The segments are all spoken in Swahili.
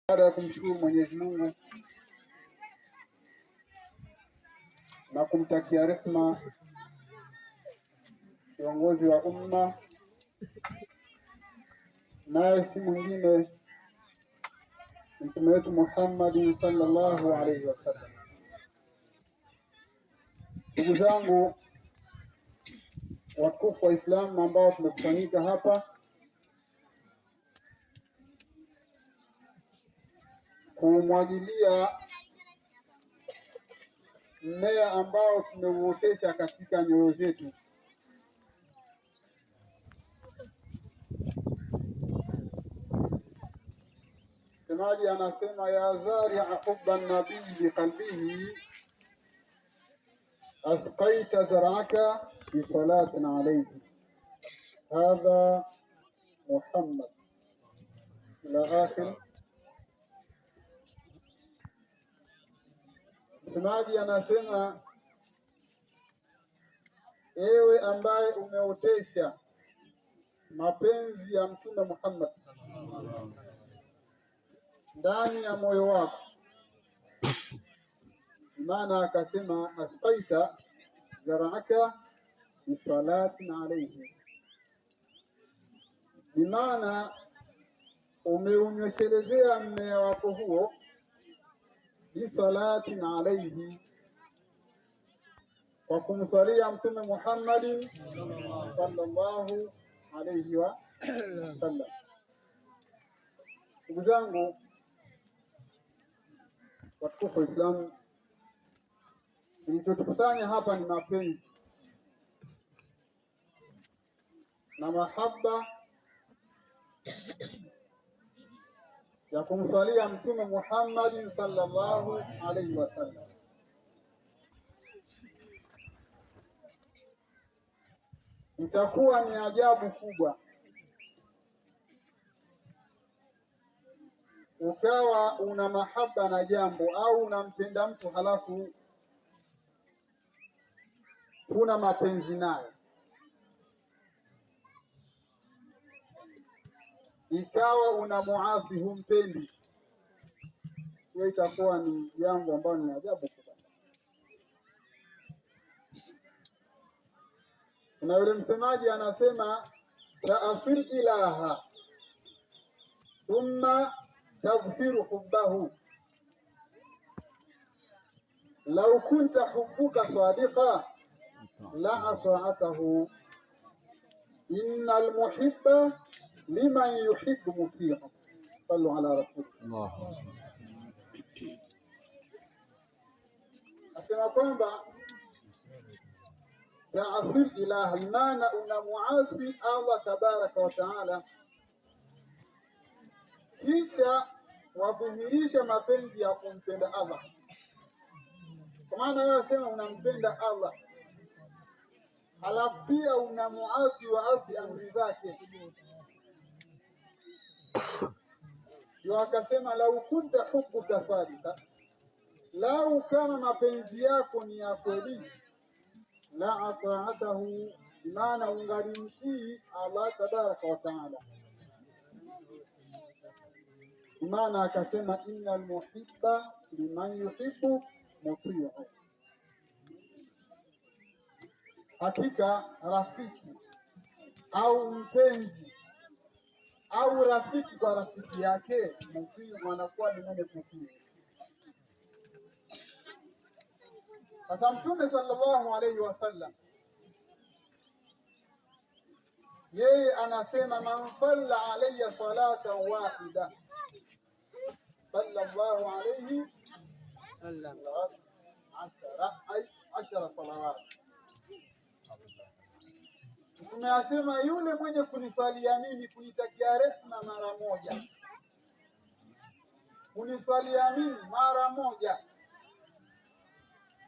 Baada ya kumshukuru Mwenyezi Mungu na kumtakia rehma kiongozi wa umma, naye si mwingine Mtume wetu Muhammad sallallahu alaihi wasallam. Ndugu zangu watukufu wa Islamu ambao tumekusanyika hapa kumwagilia mmea ambao tumeuotesha katika nyoyo zetu. Msemaji anasema ya zaria hubba nabii biqalbihi asqaita zar'aka bisalatin alayhi hadha Muhammad ila akhir. Msemaji anasema ewe ambaye umeotesha mapenzi ya Mtume Muhammad ndani ya moyo wako, maana akasema asqaita zar'aka bisalatin alayhi, bimaana umeunyeshelezea mmea wako huo bisalatin alaihi, kwa kumswalia Mtume Muhammadin sallallahu alaihi wa sallam. Ndugu zangu watukufu wa Islamu, kilichotukusanya hapa ni mapenzi na mahaba ya kumswalia Mtume Muhammad sallallahu alaihi wasallam. Itakuwa ni ajabu kubwa ukawa una mahaba na jambo au unampenda mtu halafu huna mapenzi naye, ikawa una muasi humpendi, hiyo itakuwa ni jambo ambalo ni ajabu kubwa. Kuna yule msemaji anasema taasir ilaha thumma tadhhiru hubbahu lau kunta hubbuka sadiqa la ataatahu innal muhibba liman yuhibbu mutiu. Sallu ala rasulillah. Asema kwamba taasir ilaha, maana unamuasi Allah tabaraka wa taala, kisha wadhihirisha mapenzi ya kumpenda Allah. Kwa maana wewe sema unampenda Allah, halafu pia unamuasi waasi amri zake. Ndio akasema lau kunta hubbuka sadika, lau kama mapenzi yako ni ya kweli, la ataatahu, bimaana ungalimtii Allah tabaraka wa taala. Bimaana akasema innal muhibba liman yuhibbu mutiu, hakika rafiki au mpenzi au rafiki kwa rafiki yake mutiu, anakuwa ni mwenye kutii. Sasa Mtume sallallahu alaihi wasallam yeye anasema man salla alayya salatan wahida sallallahu alayhi ashara salawat. Mtume asema yule mwenye kunisalia mimi, kunitakia rehma mara moja, kunisalia mimi mara moja,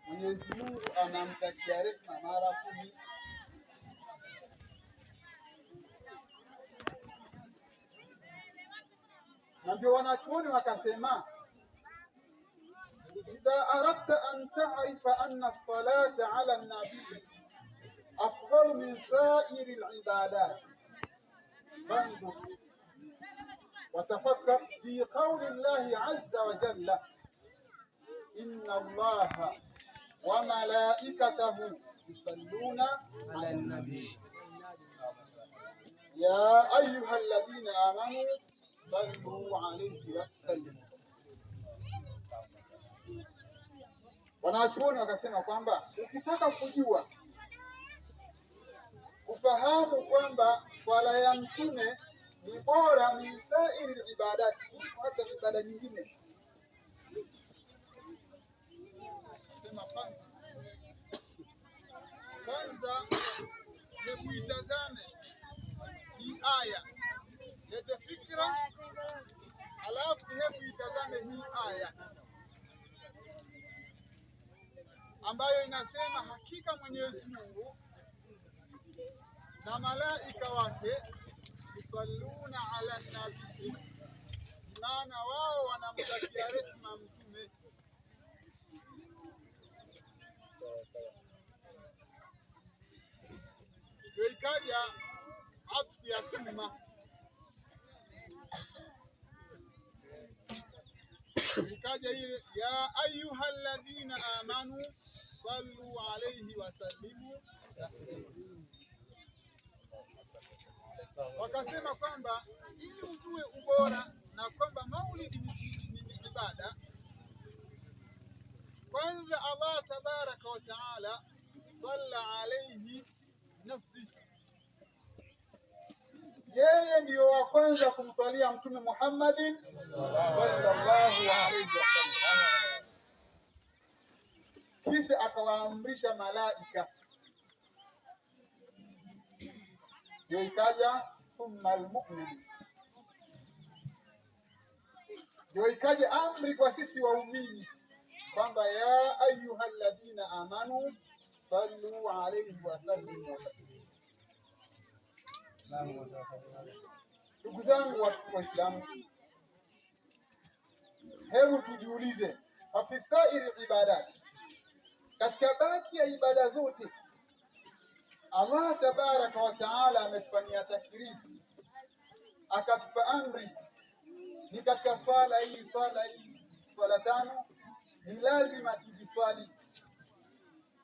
Mwenyezi Mungu anamtakia rehma mara 10. Na ndio wanachuoni wakasema, idha aradta an ta'rifa anna salata ala nabii afdalu min sairi libadat fanzur. Watafakkar fi qauli llahi azza wa jalla inna allaha wa malaikatahu yusalluna ala nabi ya ayuha alladhina amanu sallu alayhi wa sallimu. Wanachuoni wakasema kwamba ukitaka kujua kufahamu kwamba swala ya mtume ni bora min sairi ibadati, kuliko hata ibada nyingine, sema kwanza, hebu itazame hii aya, lete fikra, alafu hebu itazame hii aya ambayo inasema hakika Mwenyezi Mungu na malaika wake yusalluna ala nabii, maana wao wanamtakia rehma mtume. Ndio ikaja atfu ya thumma, ikaja ile ya ayuha alladhina amanu sallu alayhi wa sallimu taslima. Wakasema kwamba ili ujue ubora na kwamba maulidi ni ibada, kwanza Allah tabaraka wa taala salla alayhi nafsi, yeye ndiyo wa kwanza kumswalia Mtume Muhammadin sallallahu alayhi wasallam, kisha akawaamrisha malaika, ndio ikaja thumma almu'min, ndio ikaja amri kwa sisi waumini kwamba ya ayuha alladhina amanu sallu alayhi wa sallimu taslima. Ndugu zangu Waislamu, hebu tujiulize, afisairi ibadat, katika baki ya ibada zote Allah tabaraka wa taala ametufanyia takrifu, akatupa amri, ni katika swala hii, swala hii, swala tano ni lazima tuziswali,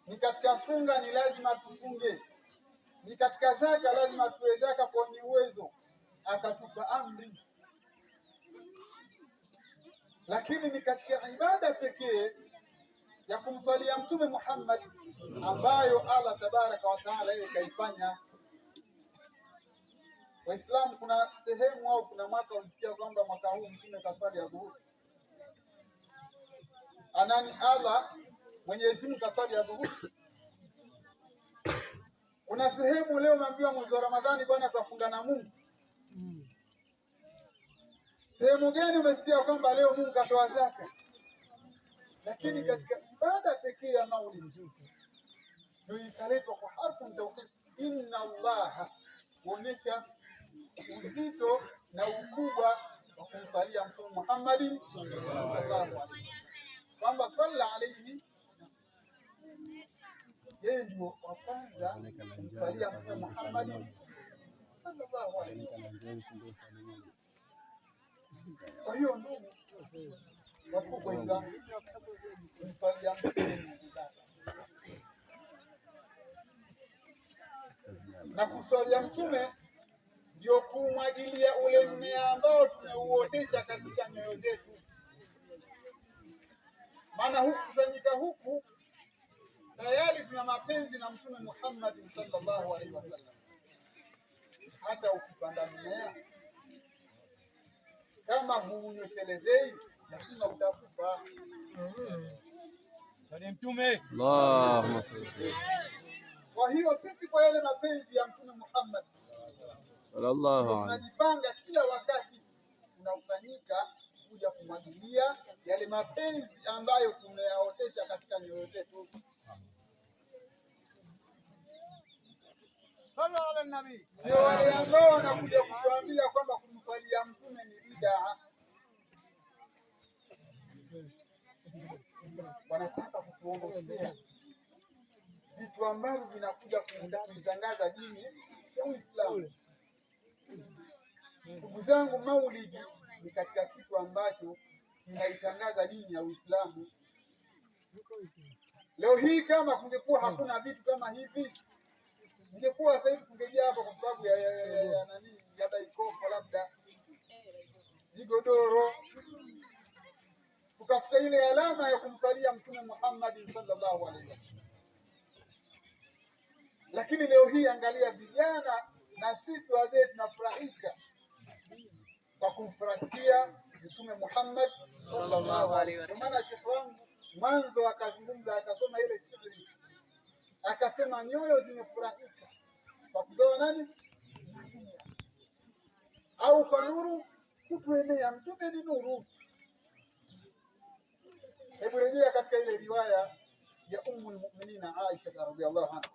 ni katika funga ni lazima tufunge, ni katika zaka lazima tuwe zaka kwa wenye uwezo, akatupa amri. Lakini ni katika ibada pekee ya kumswalia Mtume Muhammad ambayo Allah tabaraka wa taala yeye kaifanya. Waislamu, kuna sehemu au kuna mwaka ulisikia kwamba mwaka huu Mtume kaswali ya dhuhuri? Anani Allah Mwenyezi Mungu kaswali ya dhuhuri? Kuna sehemu leo umeambiwa mwezi wa Ramadhani bwana, twafunga na Mungu. Sehemu gani umesikia kwamba leo Mungu katoa zaka? Lakini katika ibada pekee ya maulid ndio ikaletwa kwa harfu tawkid, inna Allaha, kuonyesha uzito na ukubwa wa kumsalia Mtume Muhammadin sallallahu alaihi wasallam, kwamba salla alaihi, yeye ndio wa kwanza kumsalia Mtume Muhammadin sallallahu alaihi wasallam. Kwa hiyo ndugu watukufu Waislamu, kumsalia Mtume ni ibada, na kuswalia Mtume ndio kumwagilia ule mmea ambao tumeuotesha katika nyoyo zetu. Maana huku kusanyika huku tayari tuna mapenzi na Mtume Muhammad sallallahu alaihi wasallam. Hata ukipanda mmea kama huunyeshelezei, lazima utakufa. Mtume. Allahumma salli Kwa hiyo sisi kwa yale mapenzi ya Mtume Muhammad sallallahu alaihi. tunajipanga kila wakati tunakusanyika kuja kumwagilia yale mapenzi ambayo tumeyaotesha katika nyoyo zetu. Sio wale ambao wanakuja kutuambia kwamba kumswalia Mtume ni bidaa, wanataka kutuondoshea vitu ambavyo vinakuja kuitangaza dini ya Uislamu. Ndugu zangu, maulidi Ni katika kitu ambacho kinaitangaza dini ya Uislamu. Leo hii kama kungekuwa hakuna vitu kama hivi, ingekuwa sasa hivi tungejia hapa kwa sababu ya nani, ya baikoko labda vigodoro, tukafuta ile alama ya kumsalia Mtume Muhammad sallallahu alaihi wasallam. Lakini leo hii angalia, vijana na sisi wazee tunafurahika kwa kumfurahikia Mtume Muhammad sallallahu alaihi wasallam. Maana shekhi wangu mwanzo akazungumza akasoma ile shairi akasema, nyoyo zimefurahika kwa kuzawa nani au kwa nuru kutuenea. Mtume ni nuru. Hebu rejea katika ile riwaya ya Ummul Mu'minina Aisha radhiallahu anha.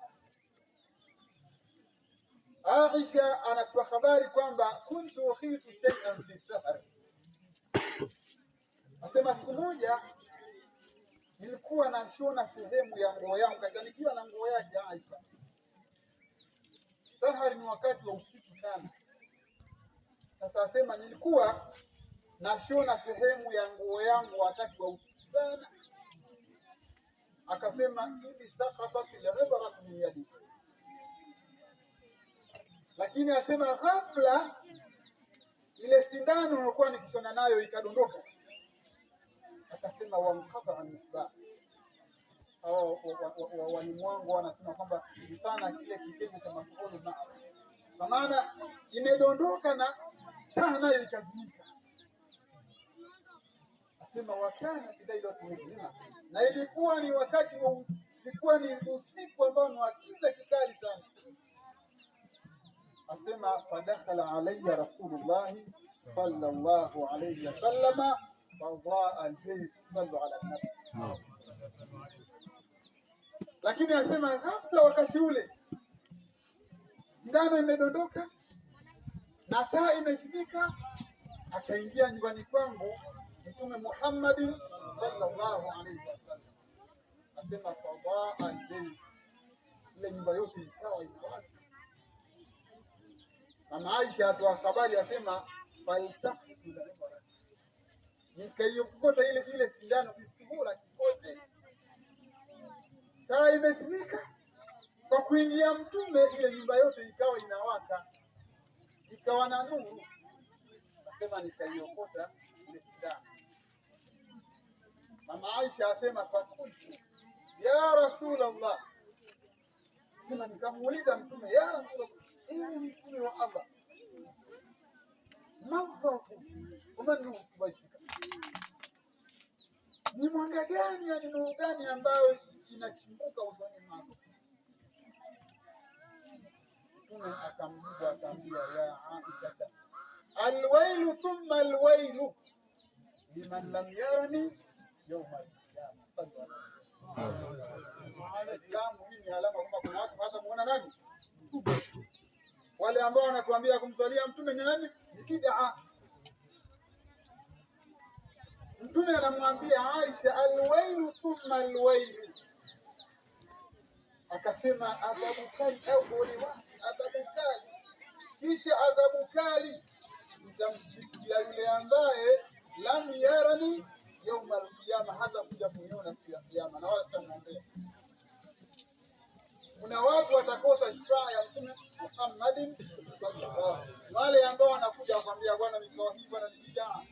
Aisha anatupa habari kwamba kuntu ukhitu shay'an fi safar, asema siku moja nilikuwa nashona sehemu ya nguo yangu, kachanikiwa na nguo yake Aisha. Sahari ni wakati wa usiku sana. Sasa asema nilikuwa nashona sehemu ya nguo yangu wakati wa usiku sana, akasema idhi saqatat al-ibratu min yadi, lakini asema ghafla ile sindano nilikuwa nikishona nayo ikadondoka. Akasema wanqataa misbah. Hao walimu wangu wanasema kwamba ni sana kile kitengo cha mafuulu maa, kwa maana imedondoka na taa nayo ikazimika. Asema wakana lailatu mudhlima, na ilikuwa ni wakati wa ilikuwa ni usiku ambao ni wa kiza kikali sana. Asema fadakhala alayya rasulullahi sallallahu alayhi wasallama fadaa albayt, sallu ala nabi. Lakini asema ghafla, wakati ule sindano imedondoka na taa imezimika, akaingia nyumbani kwangu Mtume Muhammadin sallallahu alayhi wasallam, asema fadaa albayt, ile nyumba yote ikawa inawaka. Mama Aisha atoa habari asema faltaqtu al-ibra, nikaiokota ile sindano bisihula kipepesi, taa imezimika. Kwa kuingia Mtume ile nyumba yote ikawa inawaka, ikawa na nuru. Asema nikaiokota ile sindano. Mama Aisha asema fakultu ya Rasulullah, asema nikamuuliza Mtume, ya Rasulullah, ewe Mtume wa Allah, madhahu waman wajhika, ni mwanga gani na ni nuru gani ambayo inachimbuka usoni mwako? Mtume akamjibu akaambia, ya Aisha, alwailu thumma alwailu liman lam yarani yauma alqiyama. Sallu alayhi. Islamu hii ni alama kwamba kuna watu hawatamuona nani? Mtume. Wale ambao wanatuambia kumswalia mtume ni nani? Ni bid'a. Mtume anamwambia Aisha, alwailu thumma alwailu, akasema adhabu kali au ole wake, adhabu kali, kisha adhabu kali itamfikia yule ambaye lam yarani yauma alqiyama, hata kuja kuniona siku ya Kiyama, na wala sitamwombea. Kuna watu watakosa shifaa ya Mtume Muhammadin sallallahu alaihi wasallam. Wale ambao wanakuja kuambia bwana, mikao hii bwana ni bid'a,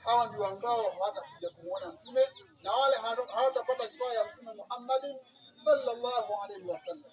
hawa ndio ambao hawatakuja kumuona Mtume na wale hawatapata shifaa ya Mtume Muhammadin sallallahu alaihi wasallam.